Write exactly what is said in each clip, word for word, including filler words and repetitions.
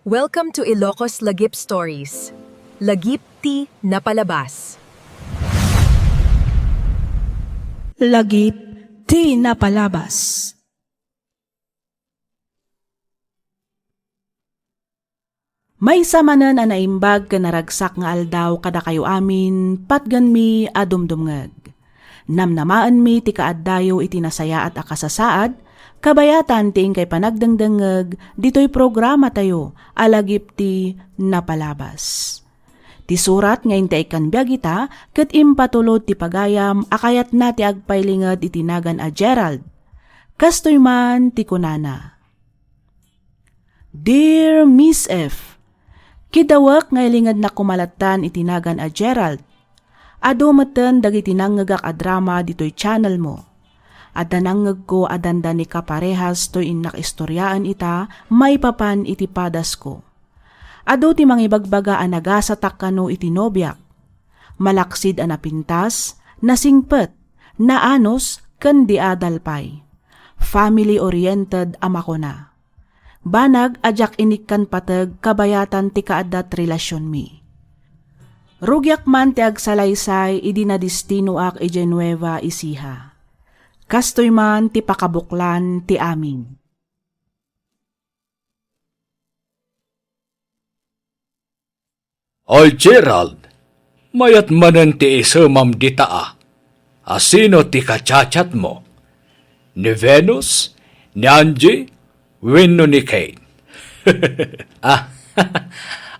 Welcome to Ilocos Lagip Stories. Lagip ti napalabas. Lagip ti napalabas. Maysa manen a naimbag ken naragsak nga aldaw kadakayo amin, patgenmi a dumdumngeg. Namnamaenmi ti kaaddayo iti nasayaat a kasasaad, kabayatan ti inkay panagdengdengngeg ditoy programatayo a Lagip ti Napalabas. Ti surat nga intaykkan biag ita ket impatulod ti pagayam a kayatna ti agpailinged iti nagan a Gerald. Kastoy man ti kunana, Dear Miss F, kidawek nga ilingednak koma lattan iti nagan a Gerald. Adu metten dagiti nangngegak a drama ditoy channel mo. Adda nangngegko a dandani kaparehas toy innak istoriaen ita maipapan iti padasko. Adu ti mangibagbaga a nagasatak kano iti nobiak. Malaksid a napintas, nasingpet, naanus, ken diadal pay. Family-oriented a makuna. Banag a diak inikkan pateg kabayatan ti kaaddat relasionmi. Rugiak man ti agsalaysay idi nadistinoak idiay Nueva Ecija. Kastoy man ti pakabuklan ti amin. Oy, Gerald, mayat manen ti isemam dita a. Asino ti kachatchatmo? Ni Venus? Ni Angie? Wenno ni Kate? Ah,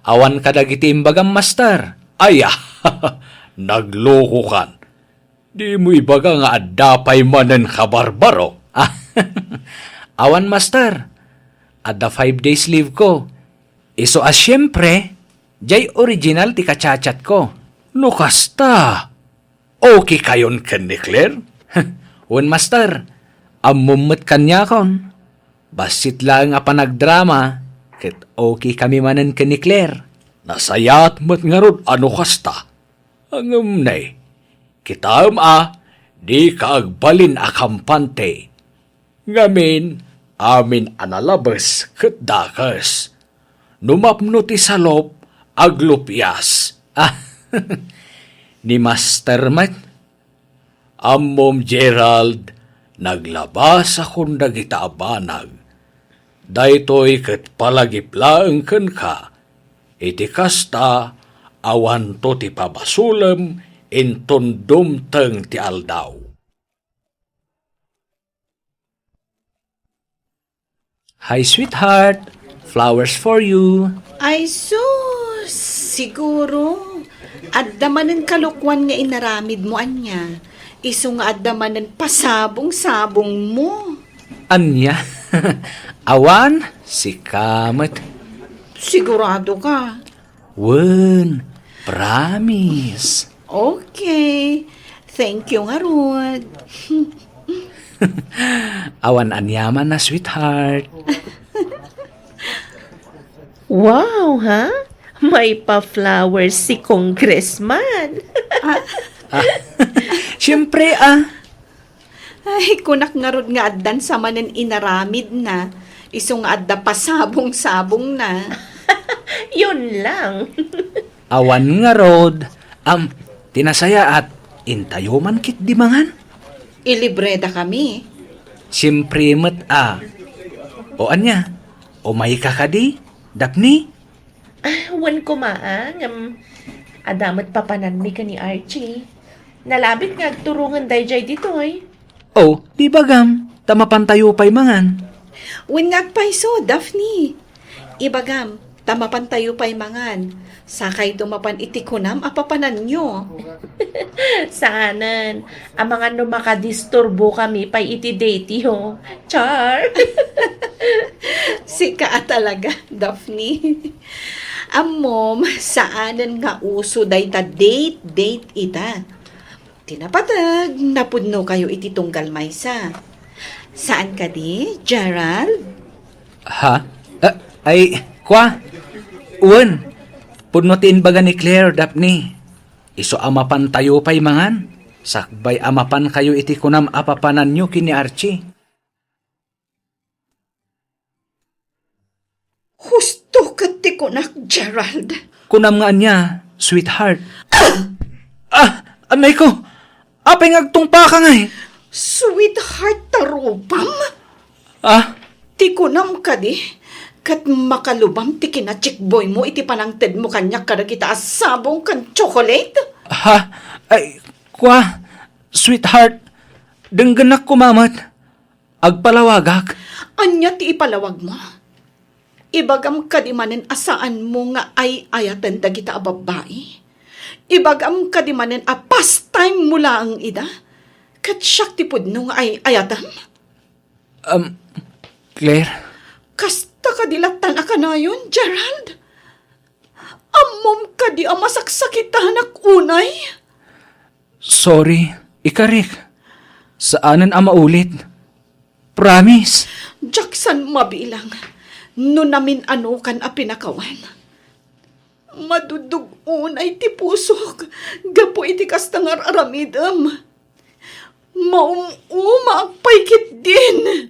awan kadagiti imbagam, Master. Aya, naglokokan. Dimo ibaga nga adda pay manen kabarbaro. Ah, awan, Master. Adda five days leave ko. Isu a siempre, jay original ti kachatchat ko. No kasta, okay kayon ken ni Claire? Wen, Master, ammom met kaniakon. Bassit laeng a panagdrama, ket okay kami manen ken ni Claire. Nasayaat met ngarud a no kasta. Ngem ne, kitaem a, dika agbalin a kampante. Ngamin, amin a nalabes ket dakes. No mapno ti salop, aglupias. Ah, ni Master met. Ammom, Gerald, naglabasakon dagita a banag. Daytoy ket palagip laeng kenka. Iti kasta, awanto ti pabasolem inton dumteng ti aldaw. Hi, sweetheart. Flowers for you. Ay, sus! Siguro, adda manen kalokuan nga inaramidmo ania. Isu nga adda manen pasabong-sabongmo. Ania? Awan, sika met. Sigurado ka? Wen, promise. Okay. Thank you ngarud. Awan aniaman a, sweetheart. Wow, ha? May pa-flowers si Congressman. Ah, siyempre, ah. Ay, kunak ngarud nga addan sa manen inaramidna. Isu nga adda pasabong-sabongna. Yun lang. Awan ngarud, am, ti nasayaat, intayo man ketdi mangan? Ilibreda kami. Siyempre met a. O ania, umayka kadi, Daphne? Ah, wen koma, ngem adda met papananmi ken ni Archie. Nalabit nga agturongen daydiay ditoy. O, di bagam, ta mapantayo pay mangan. Wen nga agpayso, Daphne. Ibagam, ta mapantayo pay mangan. Sakayto mapan iti kunam a papananyo. Saanen, amangan no makadisturbo kami pay iti date yo. Char! Sika a talaga, Daphne. Ammom, saanen nga uso dayta date-date ita. Ti napateg, napudnokayo iti tunggal maysa. Saan kadi, Gerald? Ha? Ah, ay, kwa? Wen, pudno ti imbaga ni Claire, Daphne. Isu a mapantayo pay mangan, sakbay a mapankayo iti kunam a papananyo ken ni Archie. Husto ket Kunak, Gerald. Kunam nga ania, sweetheart? Ah! Anay ko! Apay nga agtungpaka ngay? Sweetheart, tarupam? Ah? Ti kunam kadi, ket makalubam ti kinachickboy mo iti panangtedmo kaniak kadagita a sabong ken chocolate? Ha? Ay, kwa, sweetheart, denggenak koma met. Agpalawagak. Ania ti ipalawag mo? Ibagam kadi manen a saan mo nga ay-ayaten dagita a babbai? Ibagam kadi manen a pastime mo laeng ida? Ket siak ti pudno nga ay-ayatem? Um, Claire? Kasta kadi lattan a kanayon, Gerald? Ammom kadi a masaksakitanak unay? Sorry, ikarik. Saanen a maulit. Promise. Diak san mabilang no namin-anokan a pinakawan. Madudug unay ti pusok gapu iti kasta nga ar-aramidem. Maum-umaak pay ketdin.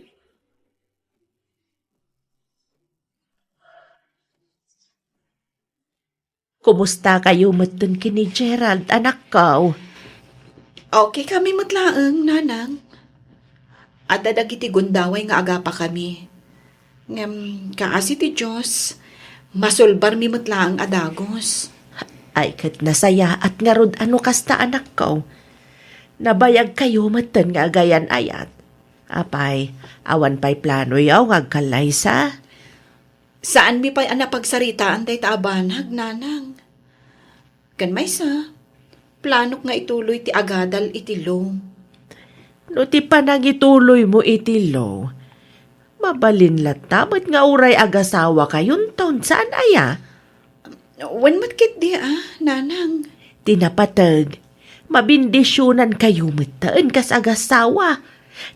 Kumusta kayo metten ken ni Gerald, anakko? Okay kami met laeng, nanang. Adda dagiti gundaway nga agapakami. Ngem, kaasi ti Dios, masulbarmi met laeng a dagus. Ay, ket nasayaat ngarud a no kasta, anakko. Nabayag kayo metten nga agayan-ayat. Apay, awan pay planoyo nga agkallaysa? Saanmi pay a napagsaritaan dayta a banag, nanang. Ken maysa, planok nga ituloy ti agadal iti law. No ti panangituloymo iti law, mabalin latta met nga uray agasawakayonton, saan aya? Wen met ketdi a, nanang. Ti napateg, mabindisionankayo metten kas agasawa.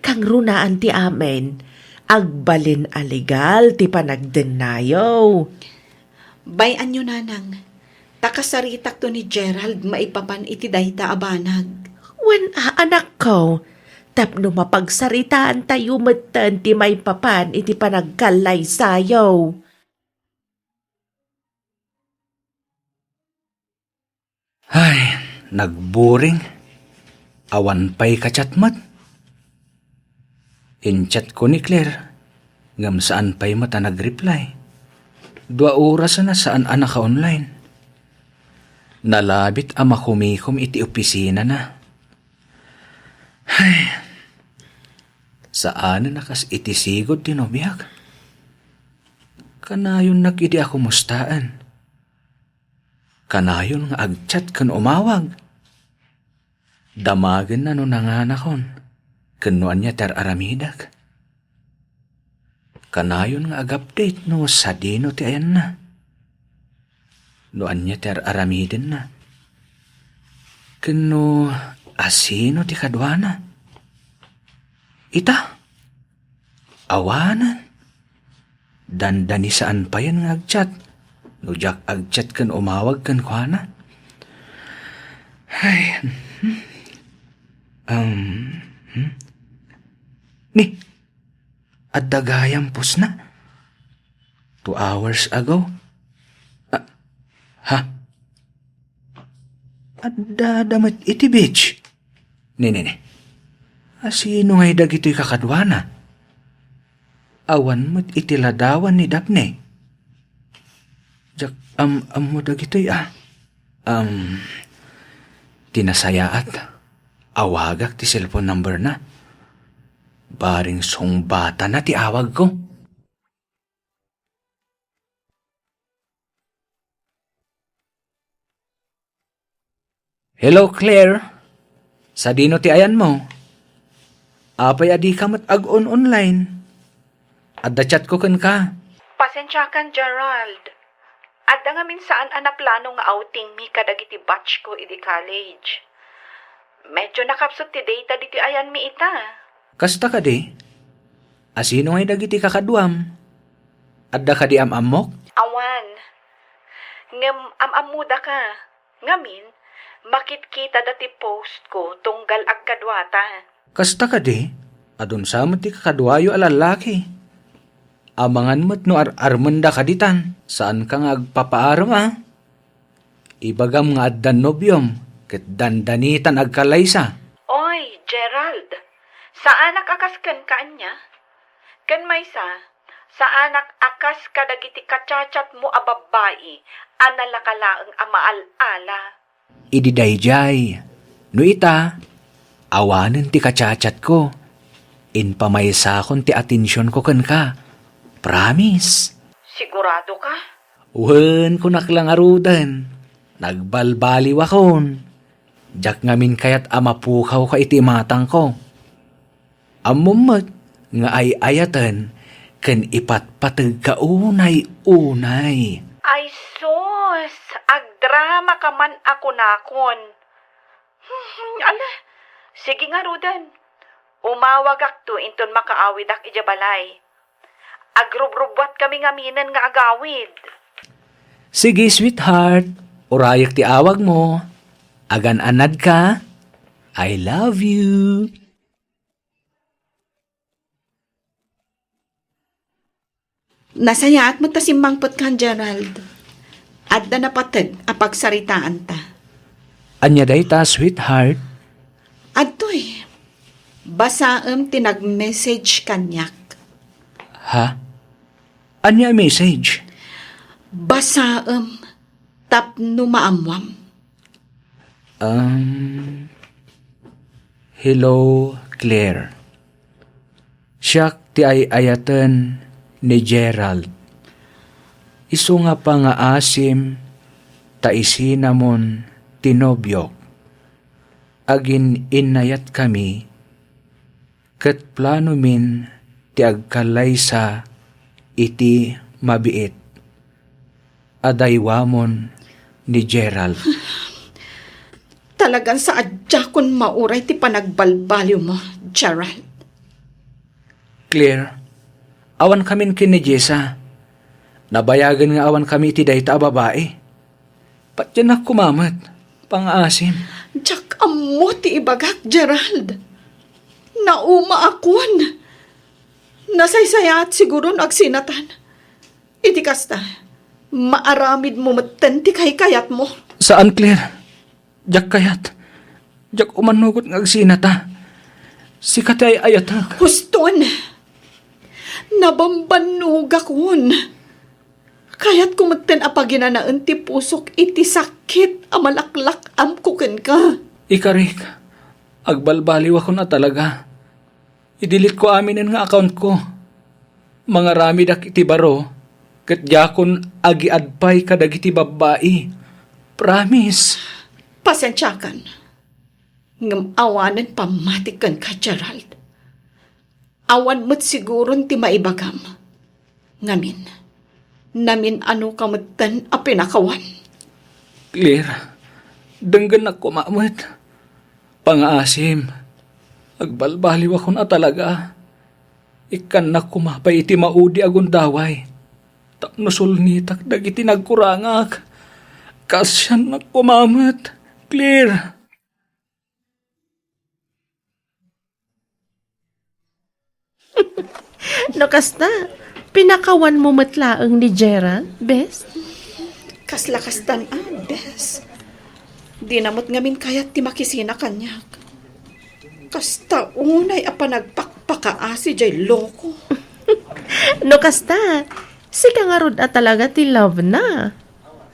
Kangrunaan ti amin, agbalin a legal ti panagdennayo. Bay-anyo, nanang, ta kasaritakto ni Gerald maipapan iti dayta a banag. Wen a, anakko, tapno mapagsaritaantayo metten ti maipapan iti panagkallaysayo. Ay, nagburing. Awan pay ka-chat met. In-chat ko ni Claire, ngem saan pay met a nag-reply. Dua oras a saan a naka-online. Nalabit a makumikom iti opisinana. Ay, saanen a kas iti sigud ti nobiak. Kanayonnak idi a kumustaen. Kanayon nga ag-chat ken umawag. Damagenna no nanganakon ken no ania ti ar-aramidek. Kanayon nga ag-update no sadino ti ayanna, no ania ti ar-aramidenna, ken no asino ti kaduana. Ita, awanen. Dandani saan payen nga ag-chat. No diak ag-chat ken umawag kenkuana. Ay, hmm. Um, hmm. Ni, adda gayam pusna. Two hours ago. Ah, ha? Adda da met iti beach. Ni, ni, ni. Asino ngay dagitoy kakaduana? Awan met iti ladawan ni Daphne. Diak am-ammo dagitoy a. Am, ti nasayaat, awagak ti cellphone number na. Bareng sungbatana ti awagko. Hello, Claire. Sadino ti ayanmo? Apay a dika met ag-on-online? Adda chatko kenka. Pasensiakan, Gerald. Adda ngamin saan a naplano nga outing mi kadagiti batch ko idi college. Medyo nakapsut ti data ditoy ayanmi ita. Kasta kadi? Asino ngay dagiti kakaduam? Adda kadi am-ammok? Awan. Ngem am-ammodaka. Ngamin, makitkitada ti post ko tunggal agkaduata. Kasta kadi? Adun sa met ti kakaduayo a lallaki. Amangan met no ar-armenda kaditan, saanka nga agpapaarem a. Ibagam nga addan nobiom, ket dandanitan agkalaysa. Oy, Gerald, saanak a kas kenka ania? Ken maysa, saanak a kas kadagiti kachatchatmo a babbai a nalaka laeng a maal-ala. Idi daydiay, no ita, awanen ti kachatchatko. Impamaysakon ti atensionko kenka. Promise. Sigurado ka? Wen, kunak la ngaruden. Nagbalbaliwakon. Diak ngamin kayat a mapukawka iti imatangko. Ammom met nga ay-ayaten ken ipatpategka unay-unay. Ay sus, agdramaka man a kunakon. Hmm, ala, sige ngaruden. Umawagakto inton makaawidak idiay balay. Agrubrubuatkami ngaminen nga agawid. Sige, sweetheart. Urayek ti awagmo. Agan-anadka. I love you. Nasayaat met ta simmangpetkan, Gerald. Adda napateg a pagsaritaanta. Ania dayta, sweetheart? Adtoy. Basaem ti nag-message kaniak. Ha? Ania a message? Basaem tapno maammuam. Um, hello, Claire. Siak ti ay-ayaten ni Gerald. Isu nga pangaasim ta isinamon ti nobiok. Agin-innayatkami ket planomin ti agkalaysa iti mabiit a daywamon ni Gerald. Talagan sa a diakon mauray ti panagbalbaliwmo, Gerald. Claire, awan kamin ken ni Jessa. Nabayagen nga awan kami iti dayta a babai. Patiennak koma met, pangaasim. Diak ammo ti ibagak, Gerald. Naumaakon. Nasaysayaat siguro no agsinatan. Iti kasta, maaramidmo metten ti kaykayatmo. Saan, Claire. Diak kayat. Diak umanugot nga agsinata. Sika ti ay-ayatek. Huston! Nabambannogakon. Kayatko metten a paginanaen ti pusok iti sakit a malaklak-amko kenka. Ikarik, agbalbaliwakon a talaga. I-delete ko aminen nga account ko. Mangaramidak iti baro, ket diakon agiad pay kadagiti babbai. Promise. Pasensiakan. Ngem awanen pammatik kenka, Gerald. Awan met siguron ti maibagam. Ngamin, namin-anoka metten a pinakawan. Claire, denggennak koma met. Pangaasim, agbalbaliwakon a talaga. Ikkannak koma pay iti maudi a gundaway. Tapno sulnitak dagiti nagkurangak. Kaasiannak koma met, Claire. No kasta, pinakawanmo met laeng ni Gerald, bes? Kasla kastan a, bes. Dina met ngamin kayat ti makisina kaniak. Kasta unay a panagpakpakaasi jay loko. No kasta, sika ngarud a talaga ti love na.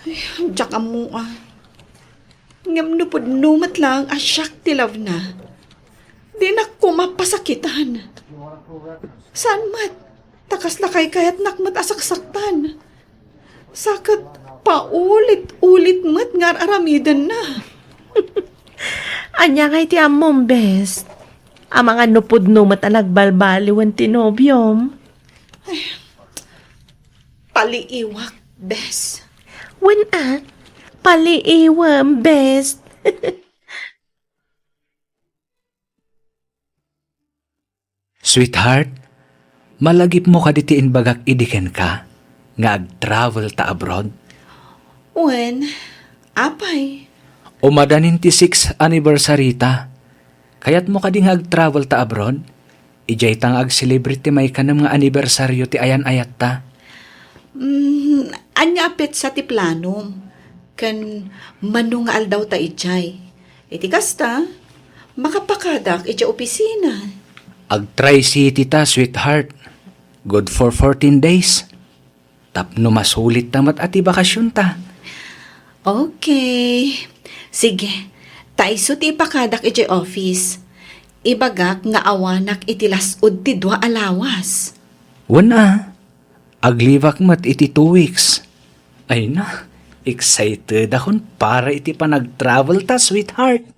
Ay, diak ammo a. Ngem no pudno met laeng a siak ti love na, dinak koma pasakitan. Saan met, ta kasla kaykayatnak met a saksaktan. Sa ket paulit-ulit met nga ar-aramidenna. Ania ngay ti ammom, bes? Amangan no pudno met a nagbalbaliwen ti nobiom? Ay, paliiwak, bes. Wen a, paliiwem, bes. Sweetheart, malagipmo kadi ti imbagak idi kenka nga ag-travel ta abroad? Wen, apay? Umadanin ti sixth anniversary ta. Kayatmo kadi nga ag-travel ta abroad? Idiay ta nga ag-celebrate ti maikanem nga anibersario ti ayan-ayatta. Mm, ania a petsa ti planom? Ken mano nga aldaw ta idiay? Iti kasta, makapakadak idiay opisina. Ag-Tri-City ta, sweetheart. Good for fourteen days. Tapno masulitta met a ti bakasionta. Okay. Sige, ta isu ti ipakadak idiay office. Ibagak nga awanak iti las-ud ti dua a lawas. Wen a, ag-leave-ak met iti two weeks. Ay na, excited akon para iti panag-travel ta, sweetheart.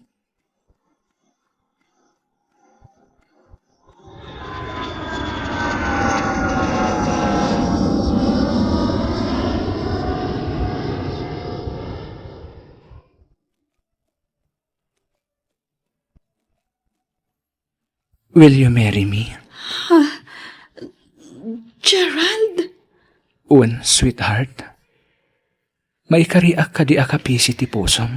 Will you marry me? Gerald? Wen, sweetheart. Maikariak kadi a kapisi ti pusom.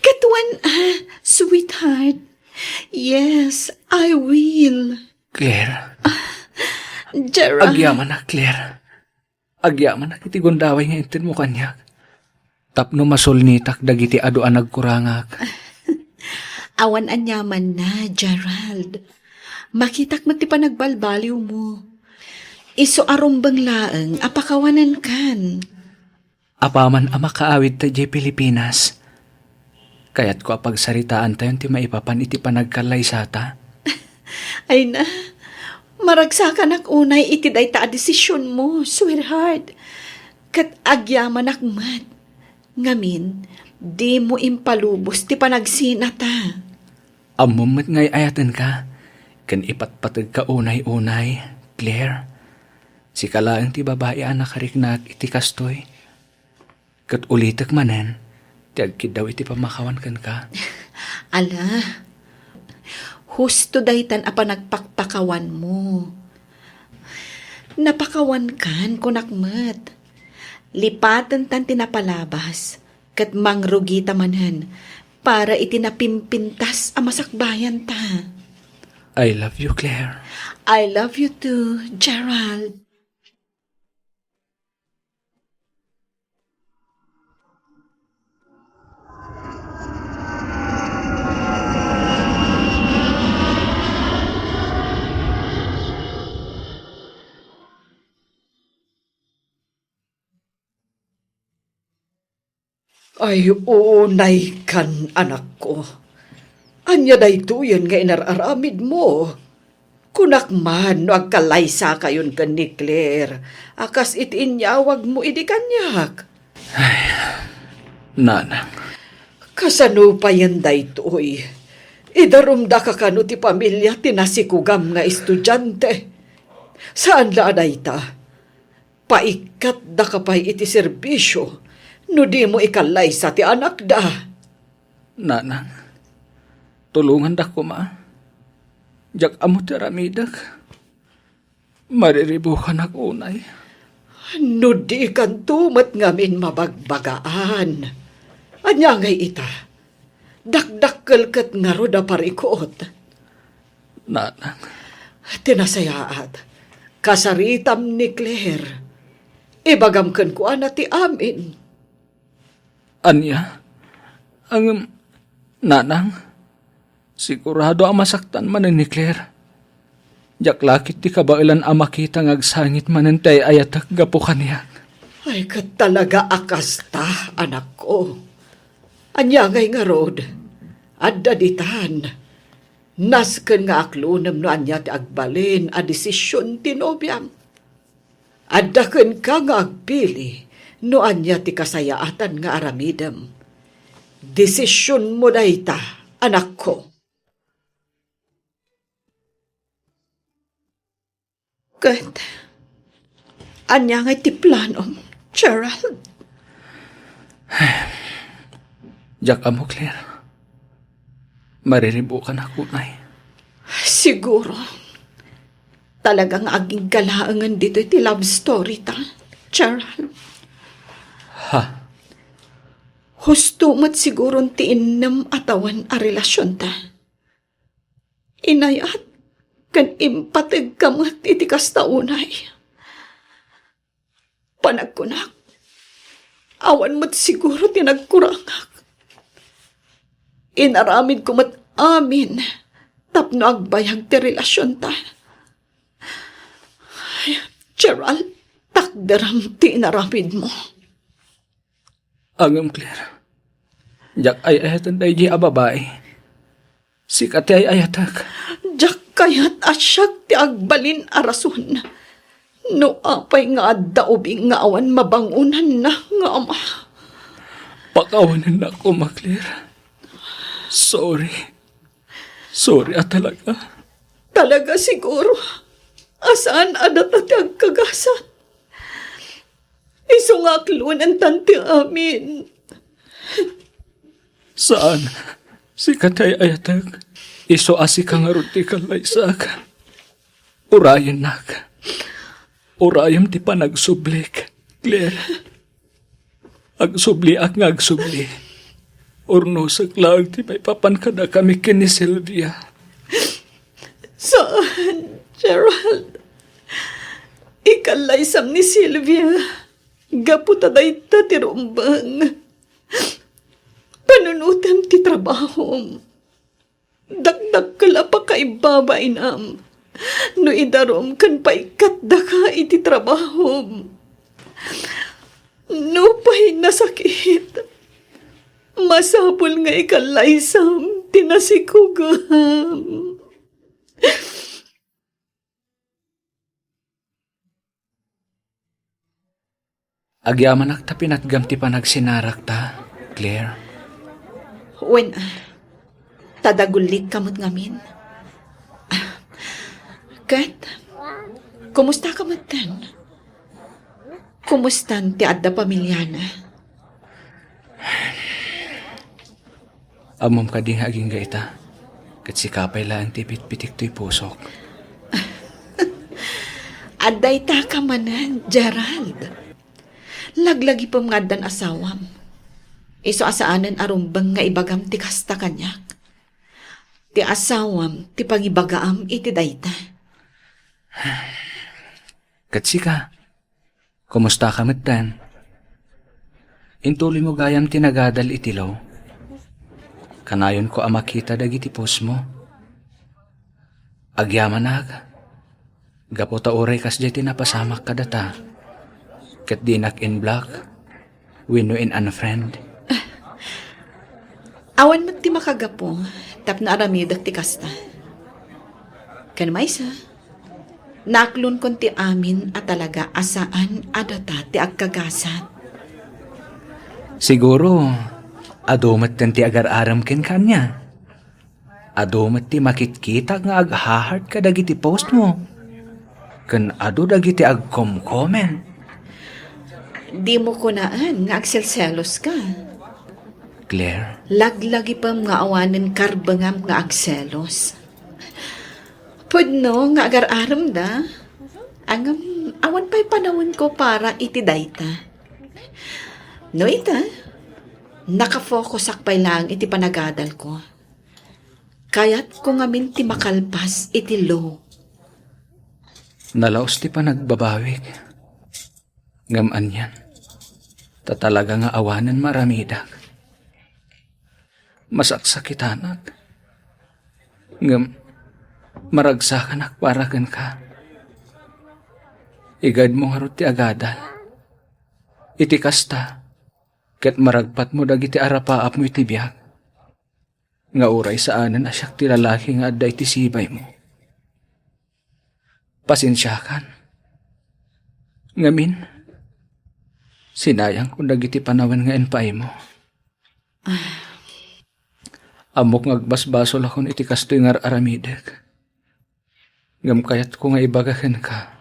Ket wen a, sweetheart. Yes, I will. Claire. Gerald. Agyamanak, Claire. Agyamanak iti gundaway nga inted mo kaniak. Tapno masulnitak dagiti adu a nagkurangak. Awan aniamanna, Gerald. Makitak met ti panagbalbaliw mo. Isu a rumbeng laeng a pakawanenkan. Apaman a makaawidta idiay Pilipinas, kayatko a pagsaritaantayon ti maipapan iti panagkallaysata. Ay na, maragsakanak unay iti dayta a desisionmo, sweetheart. Ket agyamanak met. Ngamin, dimo impalubos ti panagsinata. Ammom met nga ay-ayatenka, ken ipatpategka unay-unay, Claire. Sika laeng ti babai a nakariknaak iti kastoy. Ket ulitek manen ti agkiddaw iti pammakawan kenka. Ala, husto daytan a panagpakpakawanmo. Napakawankan, kunak met. Lipatentan ti napalabas, ket mangrugita manen para iti napimpintas a masakbayanta. I love you, Claire. I love you too, Gerald. Ay, unaykan, anakko. Ania daytoyen nga inar-aramidmo? Kunak man no agkallaysakayon ken ni Claire a kas iti inyawagmo idi kaniak. Ay, nanang. Kasano payen daytoy? Idarumdaka kano ti pamilia ti nasikugam nga estudiante? Saan la a dayta? Paikkatdaka pay iti serbisio no dimo ikallaysa ti anakda. Nanang, tulongandak koma. Diak ammo ti aramidek. Mariribukanak unay. No dikanto met ngamin mabagbagaan, ania ngay ita? Dakdakkel ket ngarud a parikut. Nanang. Ti nasayaat, kasaritam ni Claire. Ibagam kenkuana ti amin. Ania? Ngem, nanang, sigurado a masaktan manen ni Claire. Diak la ket ti kabaelan a makita nga agsangit manen ti ay-ayatek gapu kaniak. Ay, ket talaga a kasta, anakko. Ania ngay ngarud? Adda ditan. Nasken nga aklonem no ania ti agbalin a desision ti nobiam. Adda kenka nga agpili no ania ti kasayaatan nga aramidem. Desisionmo dayta, anakko. Ket ania ngay ti planom, Gerald? Diak ammo, Claire. Mariribukanak unay. Siguro, talaga nga agingga laengen ditoy ti love story ta, Gerald. Ha? Husto met siguron ti innem a tawen a relasionta. Inayat ken impategka met iti kasta unay. Panagkunak, awan met siguro ti nagkurangak. Inaramidko met amin tapno agbayag ti relasionta. Ay, Gerald, takderam ti inaramidmo. Ngem, Claire, diak ay-ayaten daydi a babai. Sika ti ay-ayatek. Diak kayat a siak ti agbalin a rason no apay nga adda ubing nga awan mabangonanna nga ama. Pakawanennak koma, Claire. Sorry. Sorry a talaga. Talaga siguro a saan a data ti agkagasat. Isu nga aklonentan ti amin. Saan, sika ti ay-ayatek. Isu a sika ngarud ti kallaysak. Urayennak. Urayem ti panagsublik, Claire. Agsubliak nga agsubli. Urnosek laeng ti maipapan kadakami ken ni Sylvia. Saan, Gerald. Ikallaysam ni Sylvia gapu ta dayta ti rumbeng. Panunotem ti trabahom. Dakdakkel a pakaibabainam no idarum ken paikkat daka iti trabahom. Nupay nasakit, masapul nga ikallaysam ti nasikugam. Agyamanak ta pinatgam ti panagsinarakta, Claire. Wen, ta dagullikka met ngamin. Ket, kumustaka metten? Kumustan ti adda pamiliana? Ammom kadi nga agingga ita, ket sika pay laeng ti pitpitik toy pusok. Adda ita ka manen, Gerald. Laglagipem nga addan asawam. Isu a saanen a rumbeng nga ibagam ti kasta kaniak. Ti asawam ti pangibagaam iti dayta. Ket sika, kumustaka metten? Intuloymo gayam ti nagadal iti law. Kanayonko a makita dagiti postmo. Agyamanak, gapu ta uray kasdiay ti napasamak kadata, ket dinak in-block wenno in-unfriend. Awan met ti makagapu tapno aramidek ti kasta. Ken maysa, naaklonkon ti amin a talaga a saan a data ti agkagasat. Siguro, adu metten ti agar-arem kenka ania. Adu met ti makitkitak nga agha-heart kadagiti postmo. Ken adu dagiti agkom-comment. Dimo kunaen nga agselseloska. Claire? Laglagipem nga awanen karbengam nga agselos. Pudno nga agar-aremda, ngem awan pay panawenko para iti dayta. No ita, nakafokusak pay laeng iti panagadalko. Kayatko ngamin ti makalpas iti law. Nalaos ti panagbabawik. Ngem anian, ta talaga nga awanen maaramidak. Masaksakitanak. Ngem maragsakanak para kenka. Igayadmo ngarud ti agadal. Iti kasta, ket maragpatmo dagiti arapaapmo iti biag. Nga uray saanen a siak ti lalaki nga adda iti sibaymo. Pasensiakan. Ngamin, sinayangko dagiti panawen nga impaaymo. Ammok nga agbasbasolakon iti kastoy nga ar-aramidek. Ngem kayatko nga ibaga kenka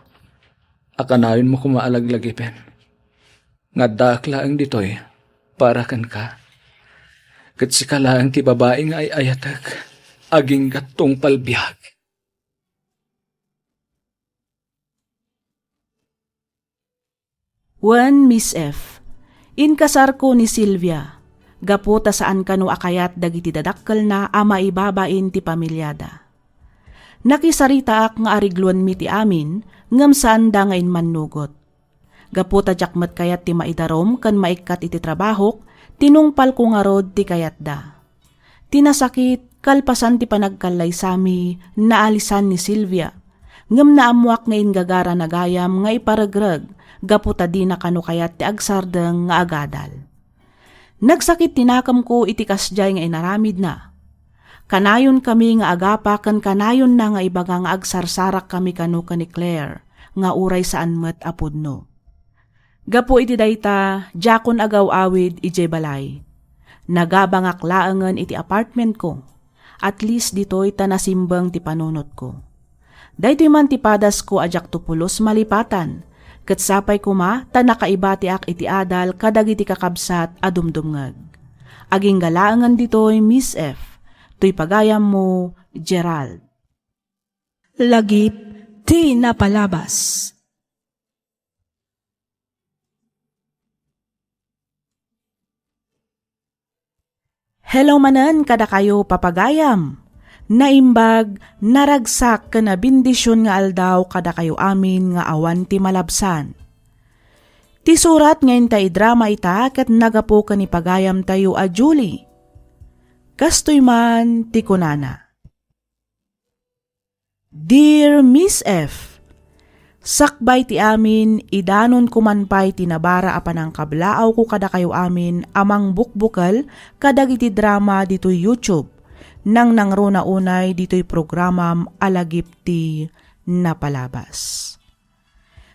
a kanayonmo koma a laglagipen nga addaak laeng ditoy para kenka. Ket sika laeng ti babai nga ay-ayatek agingga tungpal biag. Wen, Miss F, inkasarko ni Sylvia, gapu ta saan kano a kayat dagiti dadakkelna a maibabain ti pamiliada. Nakisaritaak nga arigluenmi ti amin, ngem saanda nga immannugot. Gapu ta diak met kayat ti maidarum ken maikkat iti trabahok, tinungpalko ngarud ti kayatda. Ti nasakit, kalpasan ti panagkallaysami, naalisan ni Silvia. Ngem naammoak nga inggagarana gayam nga iparegreg gapu ta dina kano kayat ti agsardeng nga agadal. Nagsakit ti nakemko iti kasdiay nga inaramidna. Kanayonkami nga agapa ken kanayonna nga ibaga nga agsarsarakkami kano ken ni Claire nga uray saan met a pudno. Gapu iti dayta, diakon agaw-awid idiay balay. Nagabangak laengen iti apartmentko. At least ditoy ta nasimbeng ti panunotko. Daytoy man ti padasko a diakto pulos malipatan, ket sapay koma ta nakaibatiak iti adal kadagiti kakabsat a dumdumngeg. Agingga laengen ditoy, Miss F. Toy pagayammo, Gerald. Lagip ti napalabas. Hello manen kadakayo, papagayam. Naimbag, naragsak ken nabendision nga aldaw kadakayo amin nga awan ti malabsan. Ti surat nga inta idrama ita ket nagapu ken ni pagayamtayo a Julie. Kastoy man ti kunana. Dear Miss F, sakbay ti amin, idanonko man pay ti nabara a panangkablaawko kadakayo amin a mangbukbukel kadagiti drama ditoy YouTube, nangnangruna unay ditoy programam a Lagip ti Napalabas.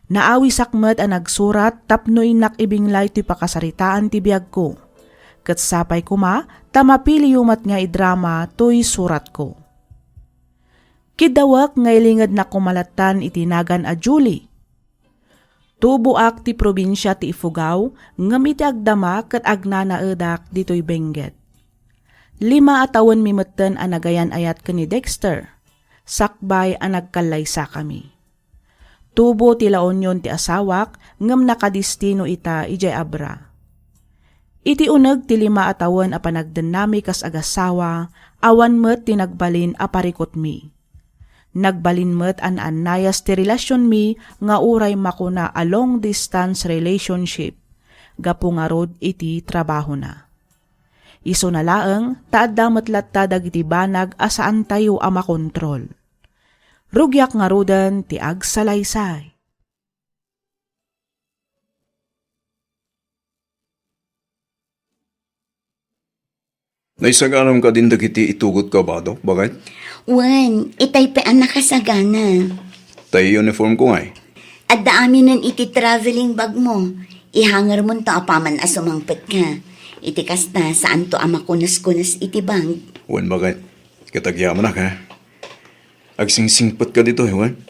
Naawisak met a nagsurat tapno innak ibinglay toy pakasaritaan ti biagko. Ket sapay koma ta mapiliyo met nga idrama toy suratko. Kiddawek nga ilingednak koma lattan iti nagan a Julie. Tuboak ti probinsia ti Ifugao, ngem iti agdama ket agnanaedak ditoy Benguet. Lima a tawenmi metten a nagayan-ayat ken ni Dexter, sakbay a nagkallaysakami. Tubo ti La Union ti asawak, ngem nakadestino ita idiay Abra. Iti uneg ti lima a tawen a panagdennami kas agassawa, awan met ti nagbalin a parikutmi. Nagbalin met a naannayas ti relasionmi nga uray makuna a long distance relationship, gapu ngarud iti trabahona. Isuna laeng ta adda met latta dagiti banag a saantayo a makontrol. Rugiak ngaruden ti agsalaysay. Naisaganam kadin dagiti itugot ko a bado, baket? Wen, itay pay a nakasagana. Tay uniform ko ngay. Adda aminen iti traveling bag mo. Ihangermonto apaman a sumangpetka. Iti kasta, saanto a makunes-kunes iti bag. Wen, baket? Ket agyamanak, ha? Agsingsingpetka ditoy, wen?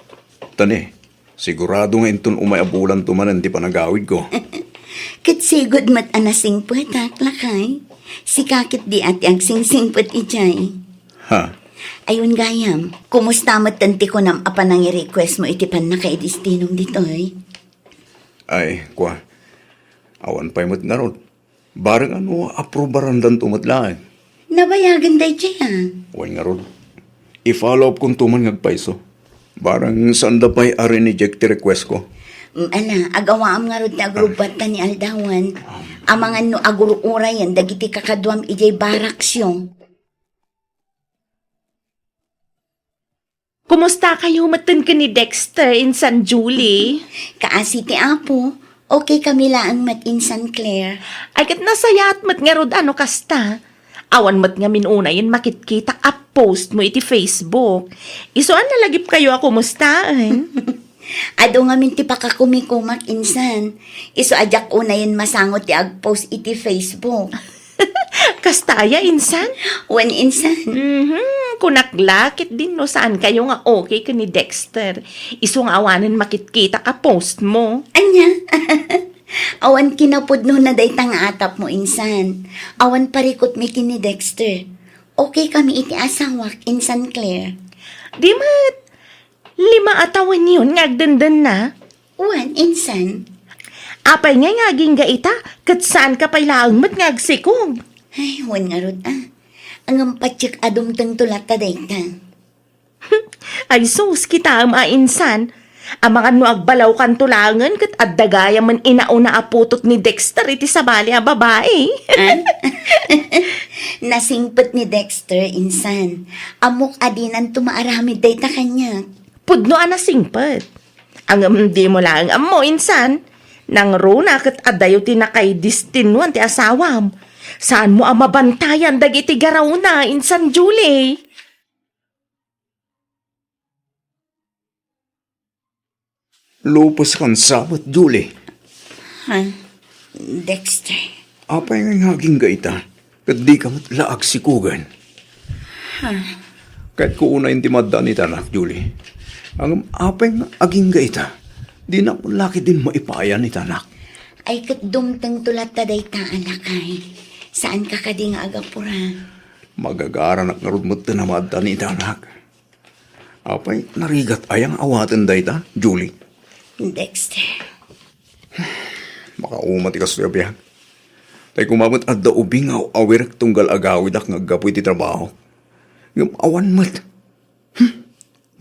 Tani, sigurado nga inton umay a bulanto manen ti panagawidko. Ket sigud met a nasingpetak, lakay. Sika ketdi a ti agsingsingpet idiay. Ha? Ayun gayam, kumusta met ti kunam a panangi-request mo iti pannakaidistinom ditoy? Ay, kua. Awan pay met ngarud. Bareng no aprobarandanto met laeng. Nabayagen daydiay, a. Wen ngarud, i-follow up konto man nga agpayso. Bareng saanda pay a rineject ti request ko. Mm, ala, agawaam ngarud ti agrubbatta ni aldawan. Amangan no agur-urayen dagiti kakaduam idiay baraksyo. Kumustakayo metten ken ni Dexter insan Julie? Kaasi ti Apo, okay kami laeng met insan Claire. Ay, ket nasayaat met ngarud a no kasta. Awan met ngamin unayen makitkitak a post mo iti Facebook. Isu a nalagipkayo a kumustaen? Adu ngamin ti pakakumikumak insan. Isu a diak unayen masango ti agpost iti Facebook. Kasta aya, insan? Wen, insan. Mhm, kunak la, ketdin no saankayo nga okay ken ni Dexter. Isu nga awanen makitkitak a post mo. Ania? Awan kinapudnona dayta nga atap mo, insan. Awan parikutmi ken ni Dexter. Okay kami iti asawak, insan Claire. Di met, lima a tawenyon nga agdendenna. Wen, insan. Apay ngay nga agingga ita, ket saanka pay laeng met nga agsikog? Ay, wen ngarud, a. Ngem patiek a dumtengto latta dayta. Ay sus, kitaem a insan. Amangan no agbalawkanto laengen ket adda gayamen inauna a putot ni Dexter iti sabali a babai. Ah? Nasingpet ni Dexter, insan. Ammok a dinanto maaramid dayta kaniak. Pudno a nasingpet. Ngem dimo laeng ammo, insan. Nangruna ket adayo ti nakaidestinuan ti asawam. Saanmo a mabantayan dagiti garawna, insan Julie. Lupes kan sabet, Julie. Ha? Dexter. Apay nga agingga ita? Ket dika met la agsikogen. Ha? Kayatko unayen ti maddan ita, anak, Julie. Ngem apay nga agingga ita? Dinak la ketdin maipayan ita, anak. Ay, ket dumtengto latta dayta, lakay. Saanka kadi nga agapura? Magagaranak ngarud metten a maddan ita, anak. Apay, narigat aya nga awaten dayta, Julie? Dexter. Makauma ti kastoy a biag. Tay koma met adda ubing nga awirek tunggal agawidak nga aggapu iti trabaho. Ngem awan met. Hmm,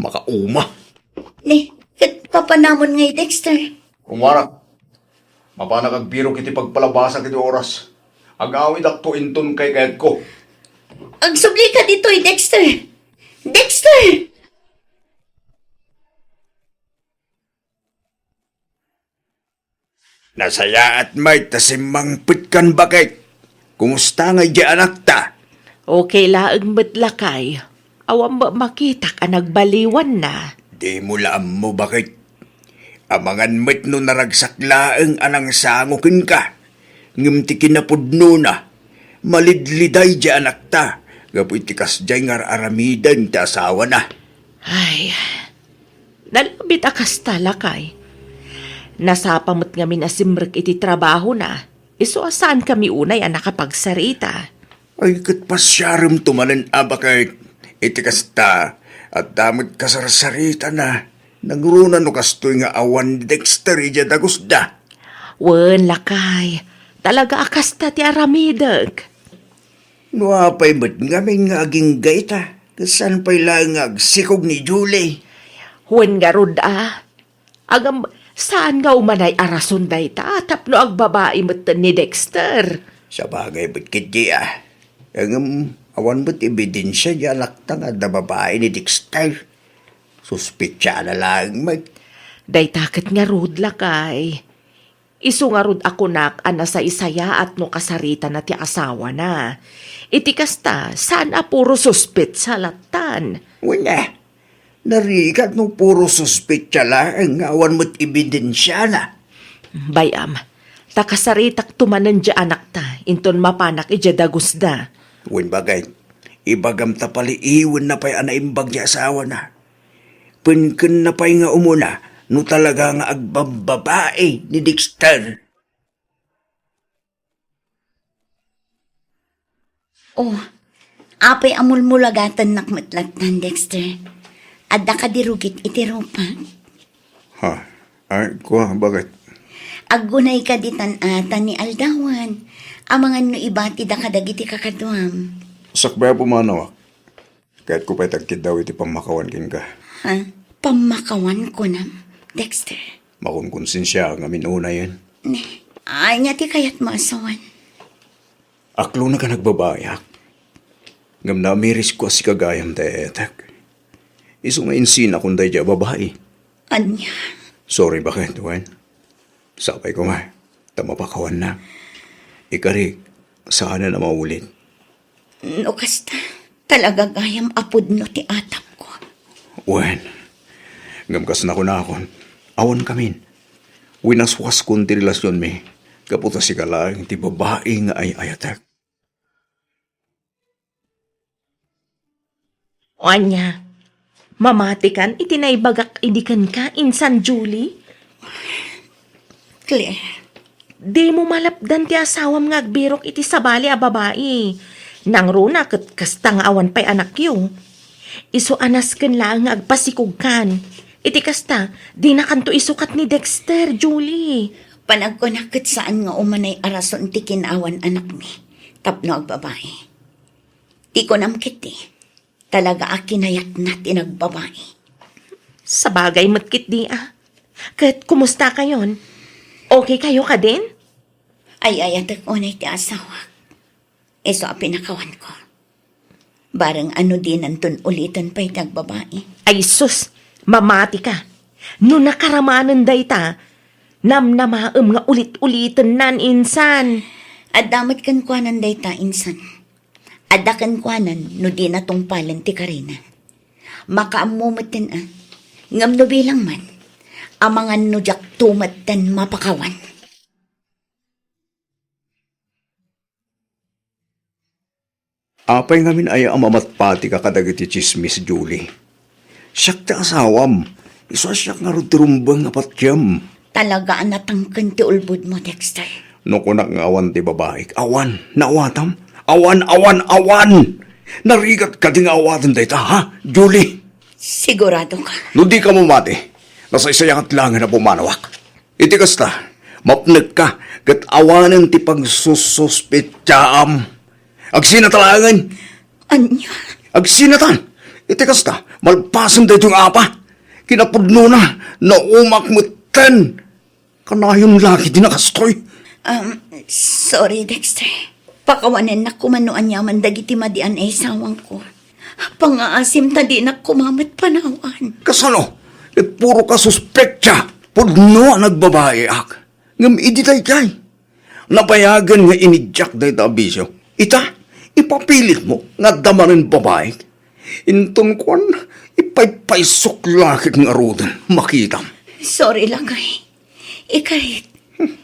makauma. Ni, ket papanamon ngay, Dexter? Umarak. Mapanak agbirok iti pagpalabasa iti oras. Agawidakto inton kaykayatko. Agsubli ka ditoy, Dexter! Dexter! Nasayaat met ta simmangpetkan, baket. Kumusta ngay di anakta? Okay laeng met, lakay. Awan met makitak a nagbaliwanna. Dimo la ammo, baket. Amangan met no naragsak laeng a nangsango kenka. Ngem ti kinapudnona, malidliday di anakta gapu iti kasdiay nga ar-aramiden ti asawana. Ay, nalabit a kasta, lakay. Nasapa met ngamin a simrek iti trabahona, isu a saankami unay a nakapagsarita. Ay, ket pasiaremto manen a baket. Iti kasta, adda met kasarsaritana. Nangruna no kastoy nga awan ni Dexter idiay dagusda. Wen, lakay. Talaga a kasta ti aramidek. No apay met ngamin nga agingga ita, ket saan pay laeng nga agsikog ni Julie? Wen ngarud a. Ngem, saan nga umanay a rason dayta tapno agbabai metten ni Dexter? Sabagay met ketdi a. Ngem, awan met ebidensia di anakta nga adda babai ni Dexter. Suspetsaanna laeng met. Dayta ket ngarud, lakay. Isu ngarud a kunak a nasaysayaat no kasaritana ti asawana. Iti kasta, saan a puro suspetsa lattan. Wen a, narigat no puro suspetsa laeng nga awan met ebidensiana. Bay-am, ta kasaritakto manen di anakta inton mapanak idiay dagusda. Wen, baket, ibagam ta paliiwenna pay a naimbag ti asawana. Penkenna pay nga umuna no talaga nga agbabbabai ni Dexter. Oh, apay a mulmulagatennak met lattan, Dexter? Adda kadi rugit iti rupak? Ha? Ay, kua, baket? Aggunay kadi tan-, a, tan ni aldawan. Amangan no ibatida kadagiti kakaduam. Sakbay a pumanawak. Kayatko pay ti agkiddaw iti pammakawan kenka. Ha? Pammakawan, kunam, Dexter? Makunkonsensia ngamin unayen. Ne, ania ti kayatmo a sawen? Aklona ka nagbabayak. Ngem naamirisko a sika gayam ti ay-ayatek. Isu nga insinakon daydiay a babai. Ania? Sorry, baket, wen? Sapay koma, ta mapakawannak. Ikarik, saanen a maulit. No kasta, talaga gayam a pudno ti atapko. Wen, ngem kas nakunakon, awan kamin. Winaswaskon ti relasionmi, gapu ta sika laeng ti babai nga ay-ayatek. O ania, mamatikan iti naibagak idi kenka, insan Julie? Claire. Dimo malapdan ti asawam nga agbirok iti sabali a babai. Nangruna ket kasta nga awan pay anakyo. Isu a nasken laeng nga agpasikogkan. Iti kasta, dinakanto isukat ni Dexter, Julie. Panagkunak ket saan nga umanay a rason ti kinaawan anakmi tapno agbabai. Ti kunam ketdi, talaga a kinayatna ti nagbabai. Sabagay met ketdi a. Ket kumusta kayon? Okay kayo kadin? Ay-ayatek unay ti asawak. Isu a pinakawanko. Bareng a no dinanton uliten pay ti agbabai. Ay sus, mamati ka. No nakaramanen dayta, namnamaem nga ulit-ulitennan insan. Adda met kenkuanan dayta insan. Adda kenkuanan no dina tungpalen ti karina. Makaammo metten a. Ngem no bilang man, amangan no diak tumetten mapakawan. Apay ngamin aya a mamatpatika kadagiti tsismis, Julie? Siak ti asawam. Isu a siak ngarud ti rumbeng a patiem. Talaga a natangken ti ulbodmo, Dexter. No kunak nga awan ti babaik, awan. Naawatam? Awan, awan, awan! Narigat kadi nga awaten dayta, ha, Julie? Sigurado ka? No di ka mamati, nasaysayangat laengen a pumanawak. Iti kasta, mapnekka ket awanen ti pagsususpetsaam. Agsinata laengen. Ania? Agsinata. Iti kasta, malpasen daytoy nga apa. Kinapudnona, naumak metten. Kanayon la ketdi a kastoy. Um, sorry, Dexter. Pakawanennak koma no aniaman dagiti madi a naisawangko. Pangngaasim ta dinak koma met panawan. Kasano? Ket puro ka suspetsa. Pudno a nagbabaiak. Ngem idi daydiay, nabayagen nga inidiak dayta a bisio. Ita, ipapilitmo nga adda manen babaik. Inton kuan, ipaypaysok la ket ngaruden, makitam. Sorry, lakay. Ikarit,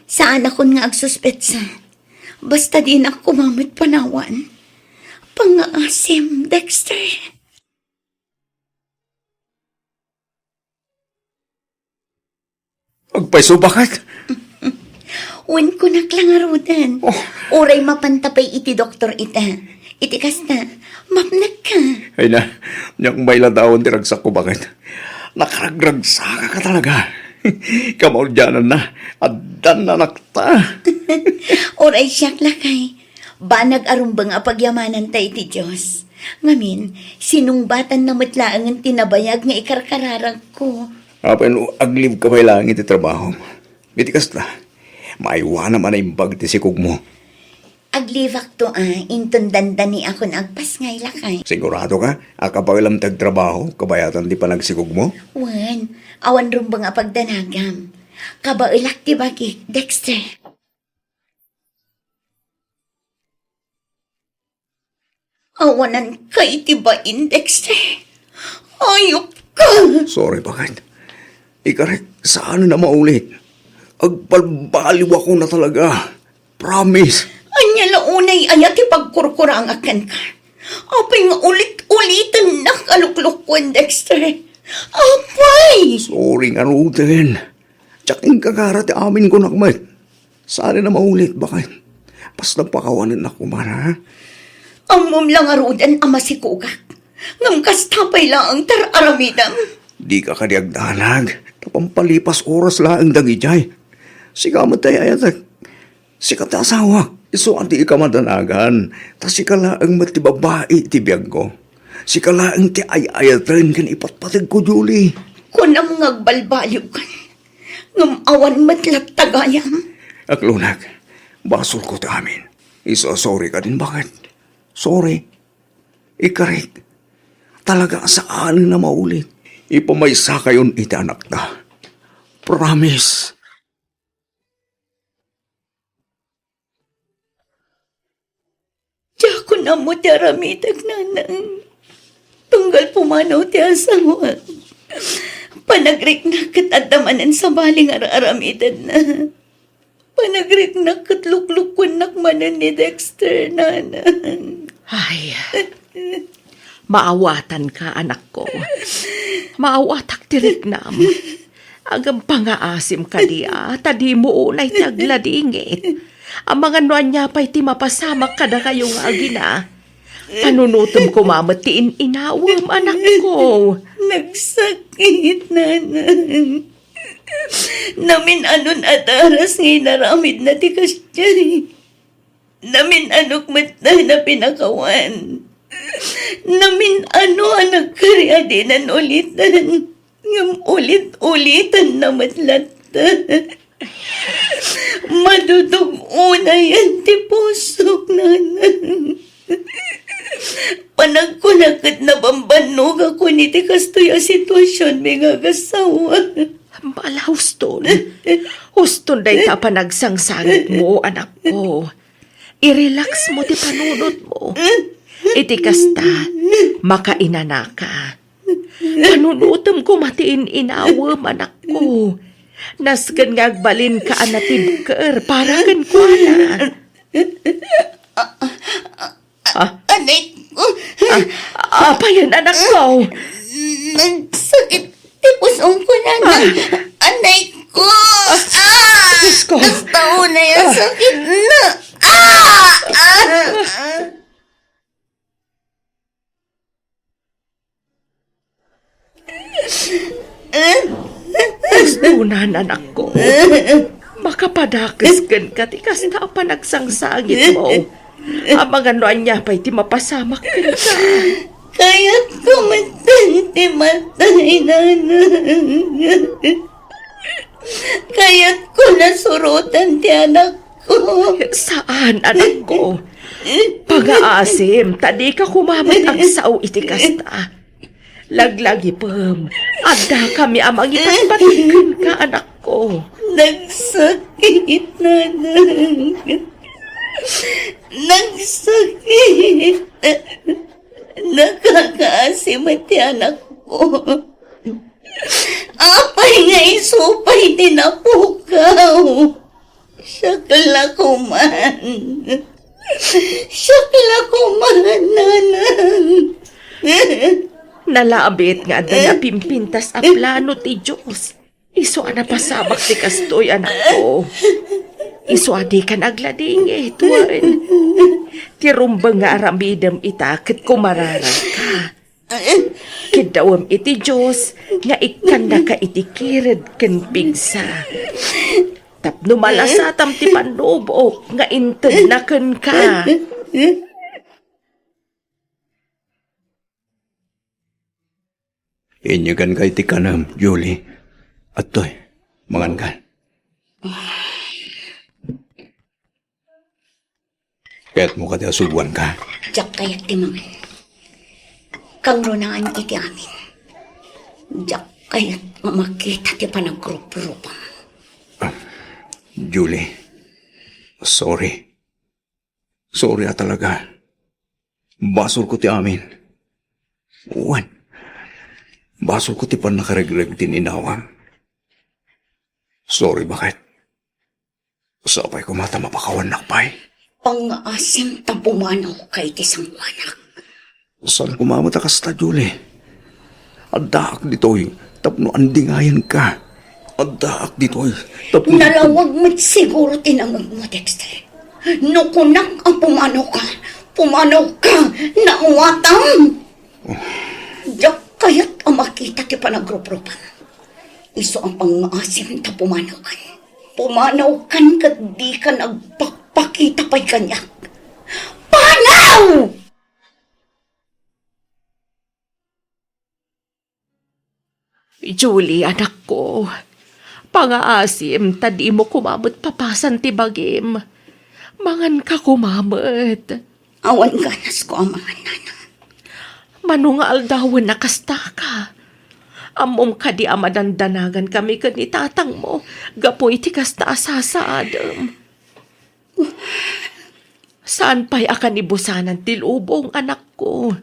saanakon nga agsuspetsa. Basta dinak koma met panawan. Pangngaasim, Dexter. Agpayso, baket? Wen, kunak la ngaruden. Oh. Uray mapanta pay iti doktor ita. Iti kasta, mapnekka. Ay na, diak mailadawan ti ragsakko, baket. Nakragragsakaka talaga. Kamaudiananna, addan anakta. Uray siak, lakay. Banag a rumbeng a pagyamananta iti Dios. Ngamin, sinungbatanna met laengen ti nabayag nga ikarkararagko. Apay no aglibka pay laeng iti trabahom. Iti kasta, maaywanam a naimbag ti sikogmo. Aglibakto a, inton dandaniakon agpasngay, lakay. Sigurado ka a kabaelam ti agtrabaho kabayatan ti panagsikogmo? Wen, awan rumbeng a pagdanagam. Kabaelak ti bagik, Dexter. Awananka iti bain, Dexter. Ayokka. Sorry, baket. Ikarit, saan a maulit. Agbalbaliwakon a talaga. Promise. Ania la unay aya ti pagkurkurangak kenka? Apay nga ulit-ulitennak a luklukkuen, Dexter? Apay! Sorry ngaruden. Diak inkakara ti amin kunak met. Saan a maulit, baket. Basta pakawanennak koma, ha? Ammom la ngaruden a masikogak. Ngem kasta pay laeng ti ar-aramidem. Dika kadi agdanag. Ta pampalipas oras laeng dagidiay. Sika met ti ay-ayatek. Sika ti asawak. Isu a dika madanagan. Ta sika laeng met ti babai iti biagko. Sika laeng ti ay-ayaten ken ipatpategko, Julie. Kunam nga agbalbaliwkan. Ngem awan met latta gayam. Aklonag, basolko ti amin. Isu a sorry kadin, baket. Sorry. Ikarit. Talaga a saanen a maulit. Ipamaysakayon iti anakta. Promise. Diakon ammo ti aramidek, nanang. Tunggal pumanaw ti asawak. Panagriknak ket adda manen sabali nga ar-aramidenna. Panagriknak ket luklukkuennak manen ni Dexter, nanang. Ay, maawatanka, anakko. Maawatak ti riknam. Agem pangngaasim kadi a, ta dimo unay ti agladingit. Amangan no ania pay ti mapasamak kadakayo nga agina. Panunotem koma met ti in-inawem, anakko. Nagsakit, nanang. Namin-anon a daras nga inaramidna ti kasdiay. Namin-anok met a pinakawan. Namin-ano a nagkari a dinan uliten. Ngem ulit-ulitenna met latta. Madudug-onayen ti pusok, nanang. Panagkuna ket nabambannogakon iti kastoy a situasionmi nga agassawa. Bala, huston. Huston dayta a panagsangsangitmo, anakko. I-relax mo ti panunotmo. Iti kasta, makainanaka. Panunotem koma ti in-inawem, anakko. Nasken nga agbalinka a natibker para kenkuana. Ah, Anay ko. Ah, apayen, anakko? Nagsakit ti pusongko, nanang. Ah. Anay ko. Ah, Diyos ko. Nagtaunay a sakit na. Ah! Ah! Huston, anakko. Makapadakes kenka ti kasta a panagsangsangitmo. Amangan no ania pay ti mapasamak kenka. Kayatko metten ti matay, nanang. Kayatko nasurotan ti anakko. Saan, anakko. Pangaasim, ta dika koma met agsao iti kasta. Laglagipem, addakami a mangipatpateg kenka, anakko. Nagsakit, nanang. Nagsakit. Nakakaasim ti anakko. Apay nga isu pay ti napukaw? Siak la koman. Siak la koman, nanang. Nalabit nga adda napimpintas a plano ti Dios. Isu a napasamak ti kastoy, anakko. Isu a dika nagladingit, wen. Ti rumbeng nga aramidem ita ket kumararagka. Kiddawem iti Dios nga ikkannaka iti kired ken pigsa. Tapno malasatam ti pannubok nga intedna kenka. Inyeganka iti kanem, Julie. Adtoy, mangankan. Kayatmo kadi a suboanka? Diak kayat ti mangan. Kangrunaan iti amin. Diak kayat nga makita ti panagruprupam. Ah, Julie, sorry. Sorry a talaga. Basolko ti amin. Wen, basolko ti pannakaregreg ti in-inawam. Sorry, baket. Sapay koma ta mapakawannak pay. Pangngaasim ta pumanawka iti sangoanak. Saan koma met a kasta, Julie? Addaak ditoy tapno andingayenka. Addaak ditoy tapno Nalawag met siguro ti nangegmo, Dexter. No kunak a pumanawka, pumanawka, naawatam! Diak kayat a makita ti panagruprupam. Isu a pangngaasim ta pumanawkan. Pumanawkan ket dika nagpakpakita pay kaniak. Panaw! Julie, anakko, pangaasim ta dimo koma met papasan ti bagim. Manganka koma met. Awan ganasko a mangan, nanang. Mano nga aldawen a kastaka? Ammom kadi a madandanagan kami ken ni tatangmo gapu iti kasta a sasaadem? Saan pay a kanibusanan ti lubong, anakko.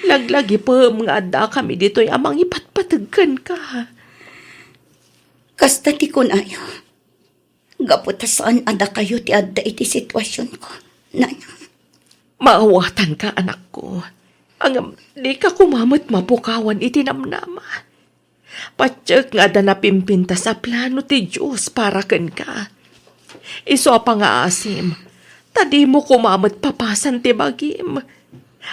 Laglagipem nga addakami ditoy a mangipatpateg kenka. Kasta ti kunayo, gapu ta saan a dakayo ti adda iti situasionko, nanang. Maawatanka, anakko. Ngem dika koma met mapukawan iti namnama. Patiek nga adda napimpintas a plano ti Dios para kenka. Isu a pangaasim, ta dimo koma met papasan ti bagim.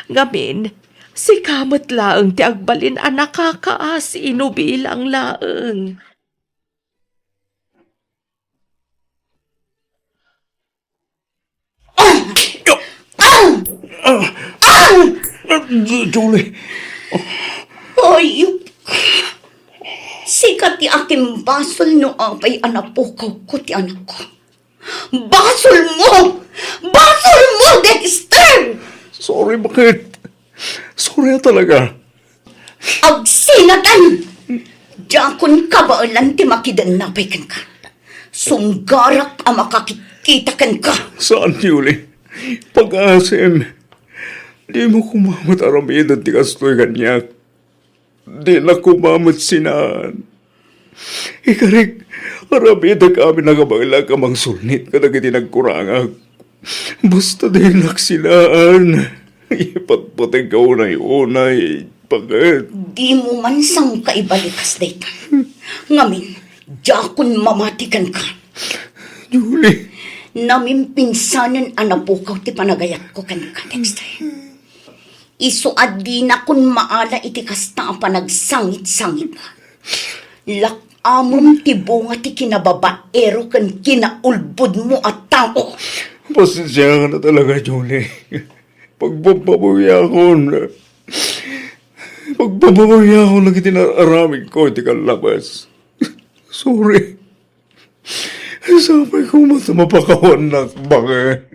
Ngamin, sika met laeng ti agbalin a nakakaasi no bilang laeng. Ah! Ah! Ah! Julie. Hayop ka. Sika ti akimbasol no apay a napukawko ti anakko. Basolmo! Basolmo, Dexter! Sorry, bakit? Sorry talaga. Agsinatan! Diakon kabaelan ti makidennapay kenka. Sunggarak a makakitkita kenka. Saan, Julie? Pag-asem, dimo koma met aramiden ti kastoy kaniak. Dina koma met sinaan. Ikarik, aramidek amin a kabaelak a mangsulnit kadagiti nagkurangak. Basta dinak sinaan. Ipatpategka unay-unay, bakit? Dimo man sangka ibalikas dayta. Ngamin, diakon mamati kenka. Julie. Namimpinsanen a napukaw ti panagayatko kenka, Dexter. Isu a dinakon maala iti kasta a panagsangit-sangitmo. Lak-amem ti bunga ti kinababaero ken kinaulbodmo a tao. Pasensiakan a talaga, Julie. Pagbabawiakon. Pagbabawiakon dagiti naaramidko iti kallabas. Sorry. Sapay koma ta mapakawannak, bakit?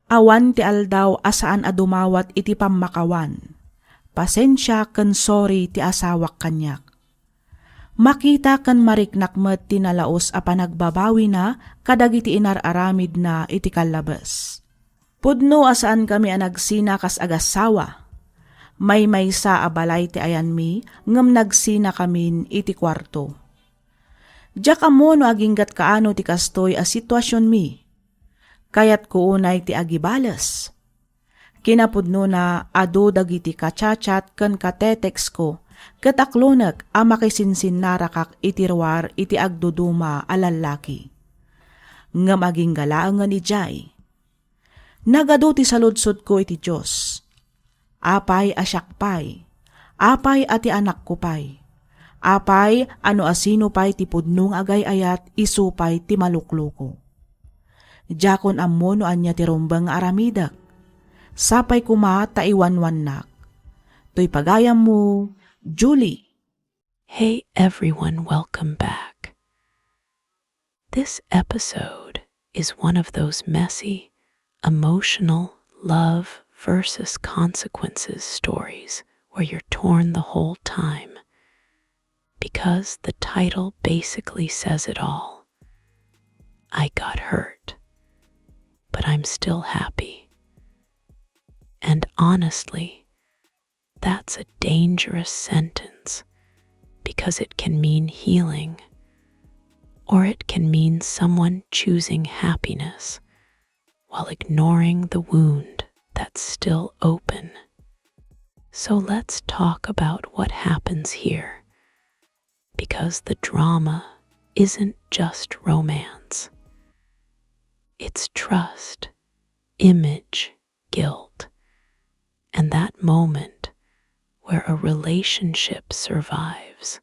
Awan ti aldaw a saan a dumawat iti pammakawan. Pasensia ken sorry ti asawak kaniak. Makita ken mariknak met ti nalaus a panagbabawina kadagiti inar-aramidna iti kallabes. Pudno a saankami a nagsina kas agassawa. Maymaysa a balay ti ayanmi, ngem nagsinakamin iti kuarto. Diak ammo no aginggat kaano ti kastoy a situasionmi. Kayatko unay ti agibales. Kinapudnona, adu dagiti ka-chat-chat ken ka-text-ko, ket aklonek a makisinsinnarakak iti ruar iti agduduma a lallaki. Ngem agingga laengen idiay. Nagadu ti saludsodko iti Dios. Apay a siak pay? Apay a ti anakko pay? Apay a no asino pay ti pudno nga agay-ayat, isu pay ti malukloko? Diakon ammo no ania ti rumbeng nga aramidek. Sapay koma ta iwanwannak. Toy pagayammo, Julie. Hey everyone, welcome back. This episode is one of those messy, emotional love versus consequences stories where you're torn the whole time. Because the title basically says it all. I got hurt, but I'm still happy. And honestly, that's a dangerous sentence because it can mean healing, or it can mean someone choosing happiness while ignoring the wound that's still open. So let's talk about what happens here, because the drama isn't just romance. It's trust, image, guilt, and that moment where a relationship survives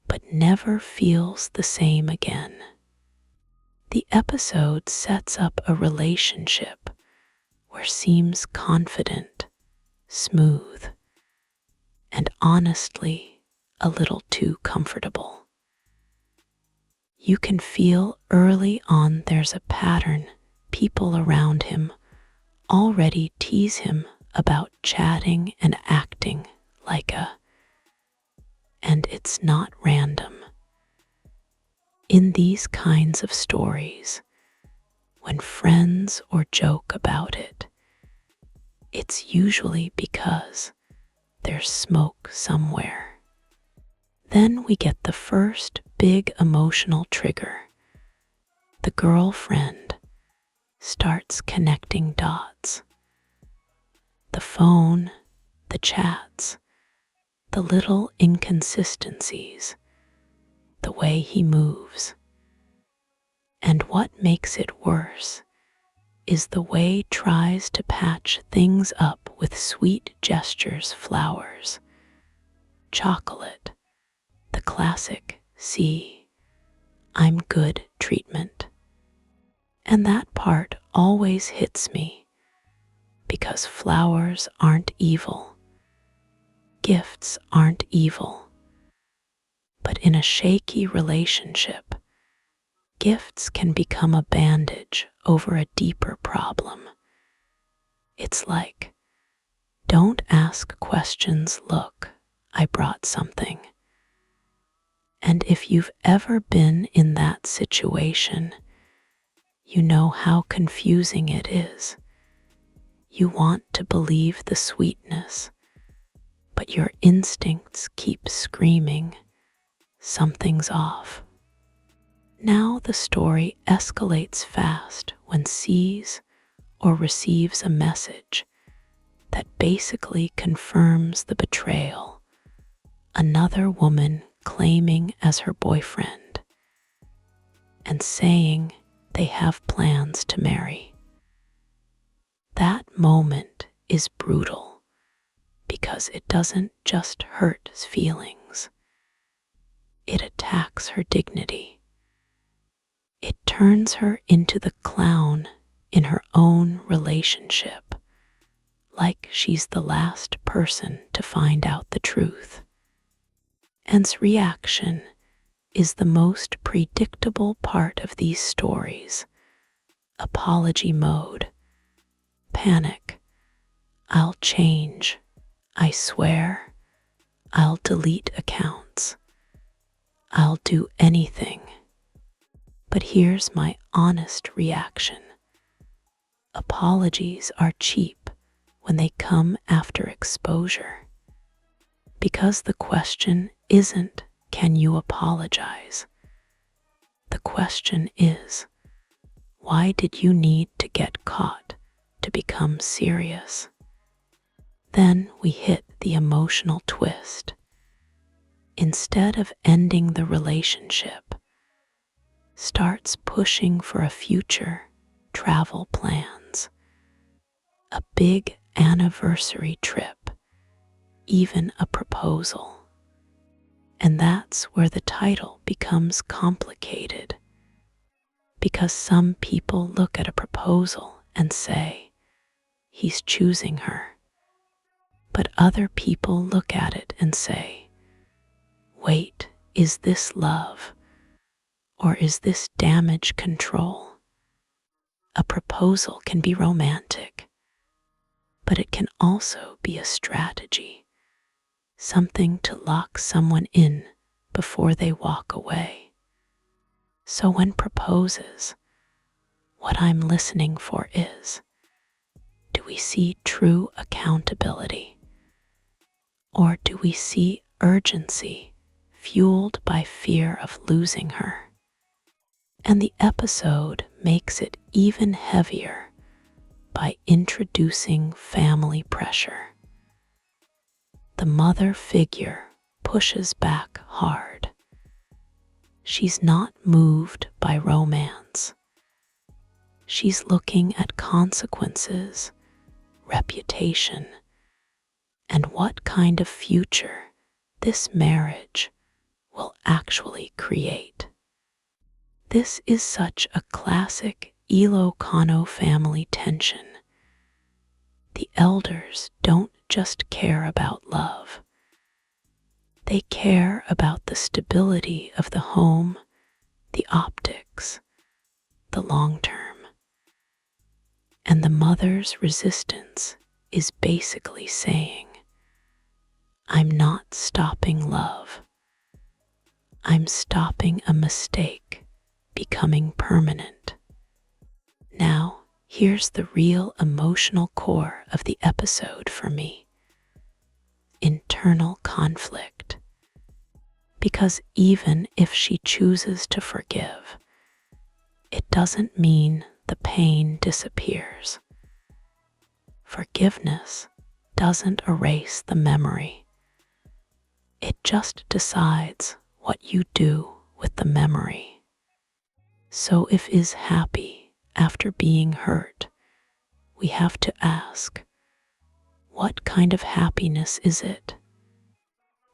but never feels the same again. The episode sets up a relationship where seems confident, smooth, and honestly a little too comfortable. You can feel early on there's a pattern. People around him already tease him about chatting and acting like a. And it's not random. In these kinds of stories, when friends or joke about it, it's usually because there's smoke somewhere. Then we get the first big emotional trigger. The girlfriend starts connecting dots. The phone, the chats, the little inconsistencies, the way he moves. And what makes it worse is the way tries to patch things up with sweet gestures, flowers, chocolate, the classic "see, I'm good" treatment. And that part always hits me, because flowers aren't evil. Gifts aren't evil. But in a shaky relationship, gifts can become a bandage over a deeper problem. It's like, "Don't ask questions, look, I brought something." And if you've ever been in that situation, you know how confusing it is. You want to believe the sweetness, but your instincts keep screaming, "Something's off." Now the story escalates fast when sees or receives a message that basically confirms the betrayal. Another woman claiming as her boyfriend and saying they have plans to marry. That moment is brutal because it doesn't just hurt his feelings, it attacks her dignity. It turns her into the clown in her own relationship, like she's the last person to find out the truth. Anne's reaction is the most predictable part of these stories. Apology mode. Panic. "I'll change. I swear. I'll delete accounts. I'll do anything." But here's my honest reaction. Apologies are cheap when they come after exposure. Because the question isn't, "Can you apologize?" The question is, "Why did you need to get caught to become serious?" Then we hit the emotional twist. Instead of ending the relationship, starts pushing for a future, travel plans, a big anniversary trip, even a proposal. And that's where the title becomes complicated, because some people look at a proposal and say, "He's choosing her." But other people look at it and say, "Wait, is this love? Or is this damage control?" A proposal can be romantic, but it can also be a strategy, something to lock someone in before they walk away. So when proposes, what I'm listening for is, do we see true accountability? Or do we see urgency fueled by fear of losing her? And the episode makes it even heavier by introducing family pressure. The mother figure pushes back hard. She's not moved by romance. She's looking at consequences, reputation, and what kind of future this marriage will actually create. This is such a classic Ilocano family tension. The elders don't just care about love. They care about the stability of the home, the optics, the long term. And the mother's resistance is basically saying, "I'm not stopping love. I'm stopping a mistake becoming permanent." Now, here's the real emotional core of the episode for me: internal conflict. Because even if she chooses to forgive, it doesn't mean the pain disappears. Forgiveness doesn't erase the memory. It just decides what you do with the memory. So if is happy after being hurt, we have to ask, what kind of happiness is it?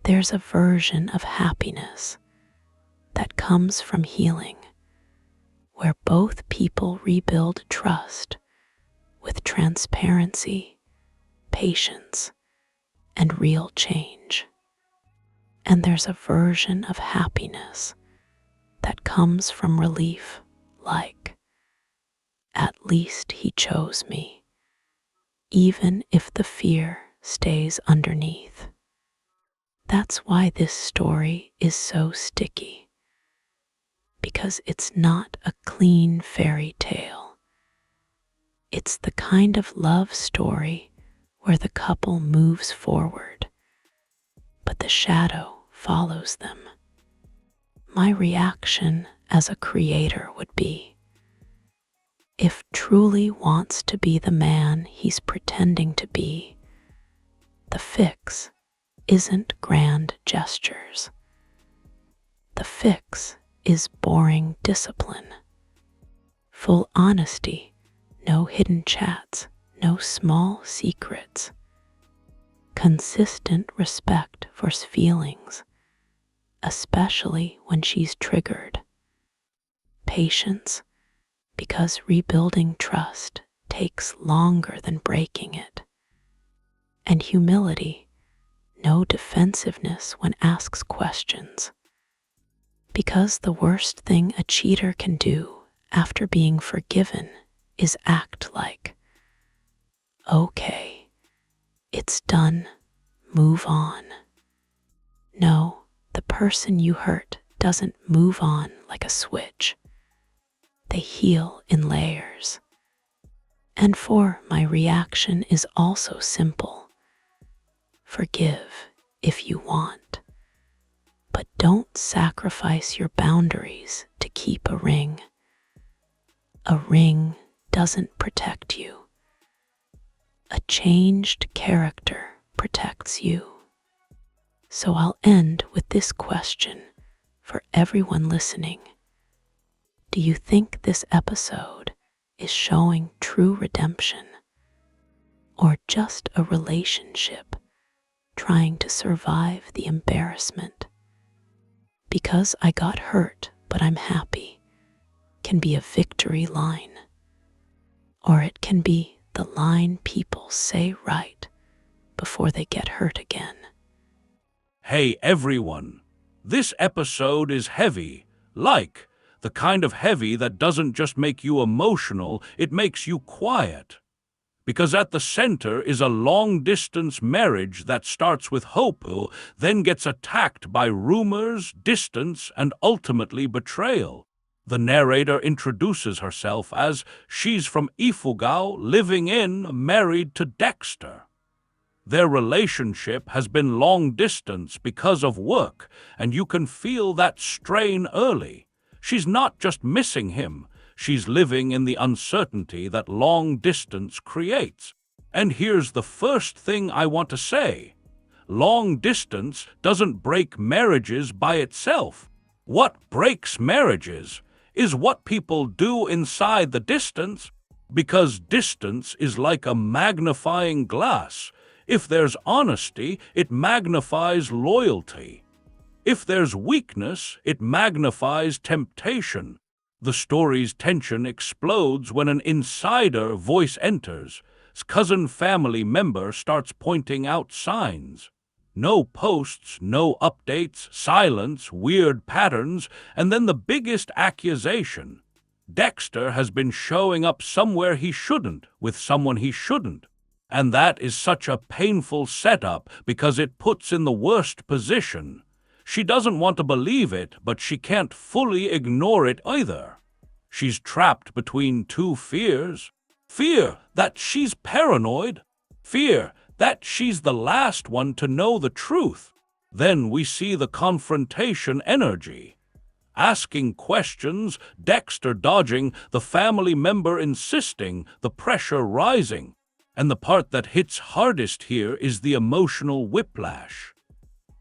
There's a version of happiness that comes from healing, where both people rebuild trust with transparency, patience, and real change. And there's a version of happiness that comes from relief, like, "At least he chose me, even if the fear stays underneath." That's why this story is so sticky, because it's not a clean fairy tale. It's the kind of love story where the couple moves forward, but the shadow follows them. My reaction as a creator would be, if Truly wants to be the man he's pretending to be, the fix isn't grand gestures. The fix is boring discipline. Full honesty, no hidden chats, no small secrets. Consistent respect for feelings, especially when she's triggered. Patience, because rebuilding trust takes longer than breaking it. And humility, no defensiveness when asked questions. Because the worst thing a cheater can do after being forgiven is act like, "Okay, it's done. Move on." No, the person you hurt doesn't move on like a switch. They heal in layers. And four, my reaction is also simple. Forgive if you want, but don't sacrifice your boundaries to keep a ring. A ring doesn't protect you. A changed character protects you. So I'll end with this question for everyone listening. Do you think this episode is showing true redemption, or just a relationship trying to survive the embarrassment? "Because I got hurt, but I'm happy" can be a victory line, or it can be the line people say right before they get hurt again. Hey everyone, this episode is heavy, like, the kind of heavy that doesn't just make you emotional, it makes you quiet. Because at the center is a long-distance marriage that starts with hope, then gets attacked by rumors, distance, and ultimately betrayal. The narrator introduces herself as she's from Ifugao, living in, married to Dexter. Their relationship has been long distance because of work, and you can feel that strain early. She's not just missing him, she's living in the uncertainty that long distance creates. And here's the first thing I want to say. Long distance doesn't break marriages by itself. What breaks marriages is what people do inside the distance, because distance is like a magnifying glass. If there's honesty, it magnifies loyalty. If there's weakness, it magnifies temptation. The story's tension explodes when an insider voice enters. Cousin family member starts pointing out signs. No posts, no updates, silence, weird patterns, and then the biggest accusation. Dexter has been showing up somewhere he shouldn't, with someone he shouldn't. And that is such a painful setup because it puts in the worst position. She doesn't want to believe it, but she can't fully ignore it either. She's trapped between two fears. Fear that she's paranoid. Fear that she's the last one to know the truth. Then we see the confrontation energy. Asking questions, Dexter dodging, the family member insisting, the pressure rising. And the part that hits hardest here is the emotional whiplash.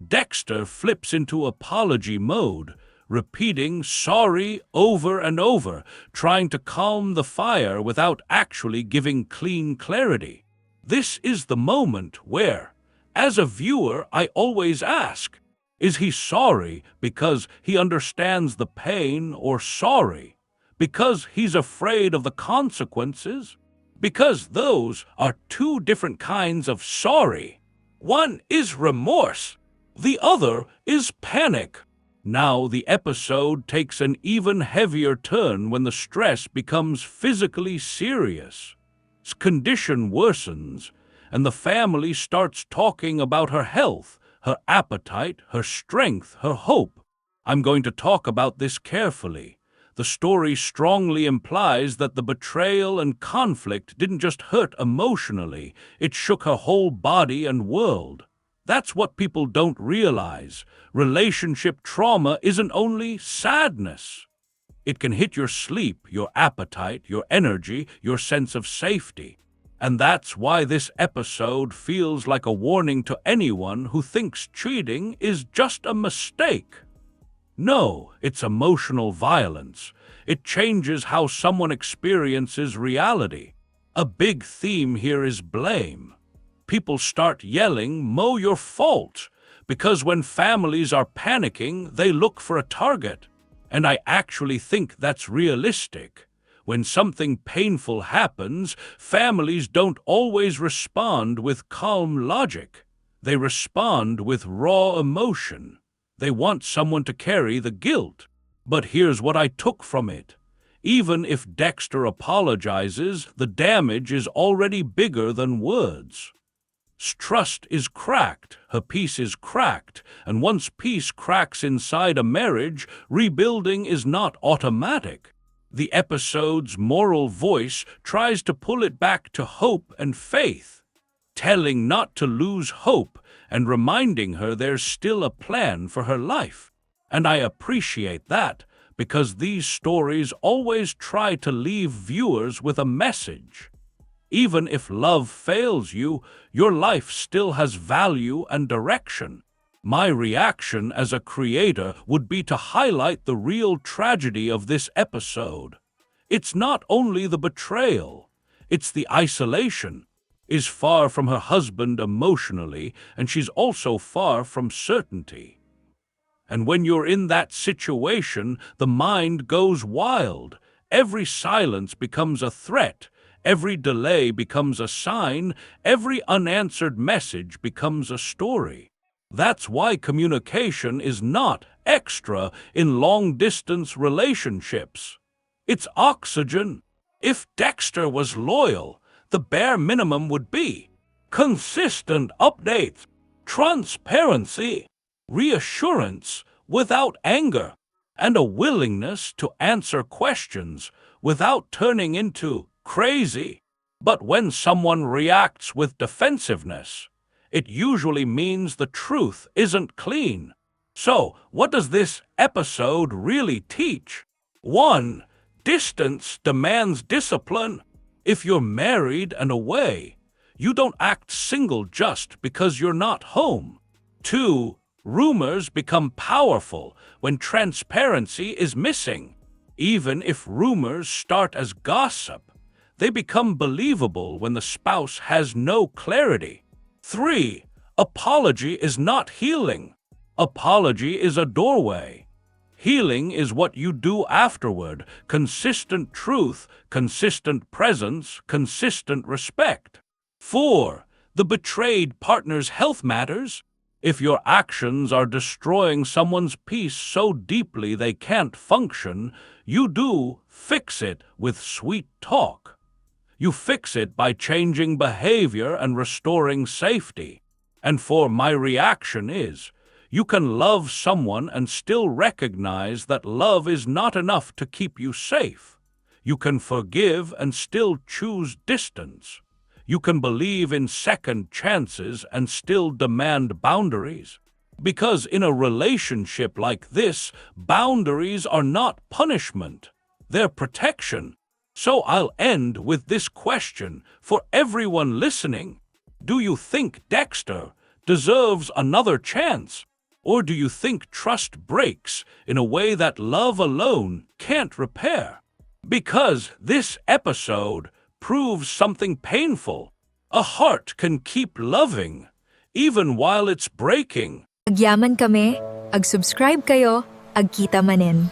Dexter flips into apology mode, repeating "sorry" over and over, trying to calm the fire without actually giving clean clarity. This is the moment where, as a viewer, I always ask, is he sorry because he understands the pain, or sorry Because he's afraid of the consequences? Because those are two different kinds of sorry. One is remorse, the other is panic. Now the episode takes an even heavier turn when the stress becomes physically serious. His condition worsens, and the family starts talking about her health, her appetite, her strength, her hope. I'm going to talk about this carefully. The story strongly implies that the betrayal and conflict didn't just hurt emotionally, it shook her whole body and world. That's what people don't realize. Relationship trauma isn't only sadness. It can hit your sleep, your appetite, your energy, your sense of safety. And that's why this episode feels like a warning to anyone who thinks cheating is just a mistake. No, it's emotional violence. It changes how someone experiences reality. A big theme here is blame. People start yelling, "Mo, your fault," because when families are panicking, they look for a target. And I actually think that's realistic. When something painful happens, families don't always respond with calm logic. They respond with raw emotion. They want someone to carry the guilt. But here's what I took from it. Even if Dexter apologizes, the damage is already bigger than words. Trust is cracked, her peace is cracked, and once peace cracks inside a marriage, rebuilding is not automatic. The episode's moral voice tries to pull it back to hope and faith, telling not to lose hope and reminding her there's still a plan for her life. And I appreciate that, because these stories always try to leave viewers with a message. Even if love fails you, your life still has value and direction. My reaction as a creator would be to highlight the real tragedy of this episode. It's not only the betrayal, it's the isolation. Is far from her husband emotionally, and she's also far from certainty. And when you're in that situation, the mind goes wild. Every silence becomes a threat. Every delay becomes a sign. Every unanswered message becomes a story. That's why communication is not extra in long-distance relationships. It's oxygen. If Dexter was loyal, the bare minimum would be consistent updates, transparency, reassurance without anger, and a willingness to answer questions without turning into crazy. But when someone reacts with defensiveness, it usually means the truth isn't clean. So, what does this episode really teach? One, distance demands discipline. If you're married and away, you don't act single just because you're not home. Two, rumors become powerful when transparency is missing. Even if rumors start as gossip, they become believable when the spouse has no clarity. Three, apology is not healing. Apology is a doorway. Healing is what you do afterward, consistent truth, consistent presence, consistent respect. Four, the betrayed partner's health matters. If your actions are destroying someone's peace so deeply they can't function, you do fix it with sweet talk. You fix it by changing behavior and restoring safety. And four, my reaction is, you can love someone and still recognize that love is not enough to keep you safe. You can forgive and still choose distance. You can believe in second chances and still demand boundaries. Because in a relationship like this, boundaries are not punishment, they're protection. So I'll end with this question for everyone listening. Do you think Dexter deserves another chance? Or do you think trust breaks in a way that love alone can't repair? Because this episode proves something painful. A heart can keep loving, even while it's breaking. Agyaman kami, ag-subscribe kayo, agkita manen.